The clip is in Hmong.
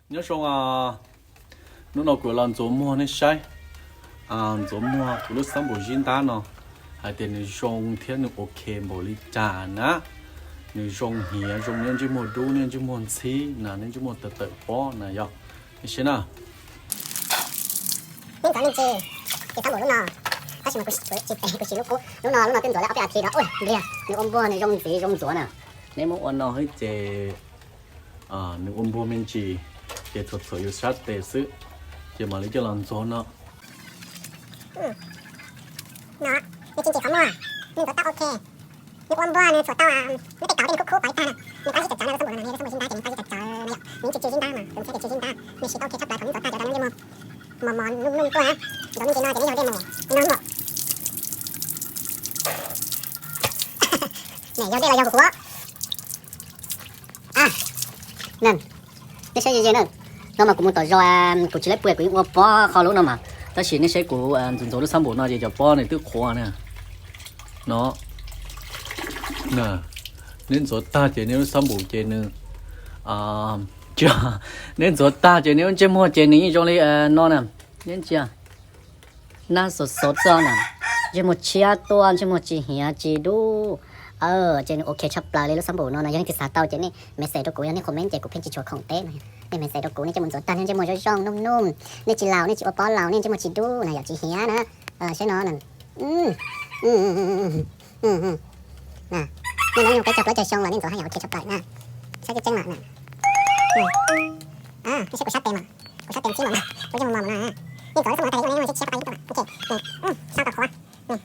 Nyob zoo, hnub no kuv los ntxuav muag nej saib, ntxuav muag kuv lub xab npum zib ntab no, hais tias nws zoo thiab nws ok npaum li cas na. Nws zoo hiav, zoo nej ntsej muag dub, nej ntsej muag ntxhib na, nej ntsej muag tawm tawm pob na yom. Nej saib na. Neb ntxuav me ntsis, ces xab npum lub no, tab sis mas kuv tsis, kuv tsis lub kub, lub no, lub no twb ntxuav tau ob peb as thiv no, ua npliag, nws ua npuag nws zoo ntxiv zoo ntxuav na. Neb muab ua no xwb ces nws ua npuag me ntsis, ces txhuam txhuam yus sab tes xwb, ces mam li coj los ntxuav no. Nws tsis ntsim qhov muag, nws ntxuav tau ok. Nws ua npuag nws txhuam tau, nws tej kauv tej nws khub khub pov ib tag na. Nws qab zib cawv cawv na, lub xab npum no nws yog lub xab npum zib ntab ces nws qab zib cawv zib ntsib ntab ces nws qab zib cawv zib ntsib ntab, nws siv tau ok tshaj plaws thaum nws ntxuav tag ces nws cov ntsej muag mos mos nub nub tuaj na. Ntxuav me ntsis no ces nws yog dej mos no. Nws yog dej los yog kuv kuv. Nej saib ze ze na, no mas kuv mus tom zos, kuv tsis laib pua kuv yeej ua pob qho lub no mas, tab sis nej saib kuv ntxuav ntxuav lub xab npum no ces cov pob nws twb qhuav na. No, neb ntxuav tag ces neb lub xab npum ces nws, neb ntxuav tag ces neb lub ntsej muag ces nws yeej zoo li no na. Neb ntsia, nab xov xov txog na, ntsej muag tshiab tuaj, ntsej muag tsis hiav tsis dub. Ces nws ok tshaj plaws li lub xab npum no na. Yog leej twg xav tau ces nej message rau kuv, yog nej comment ces kuv pheej tsis tshua khoom teb no. Nej message rau kuv, nej coj mus ntxuav tag nej ntsej muag zoo zoo nuj nuj, nej tsis laus, nej tsis ua pob laus, nej ntsej muag tsis dub na, yom, tsis hiav na. Saib no, nej nyob peb caug plaub caug xyoo los nej ntxuav haj yam ok tshaj plaws na. Saib tseeb tseeb mas, nej saib kuv sab tes mas, kuv sab tes ntxwb mas, kuv ntsej muag mos mos no. Nej ntxuav lub xab npum tag ces yeej ua ntsej tshiab tshaj plaws ib tug mas. Sau kom qhuav.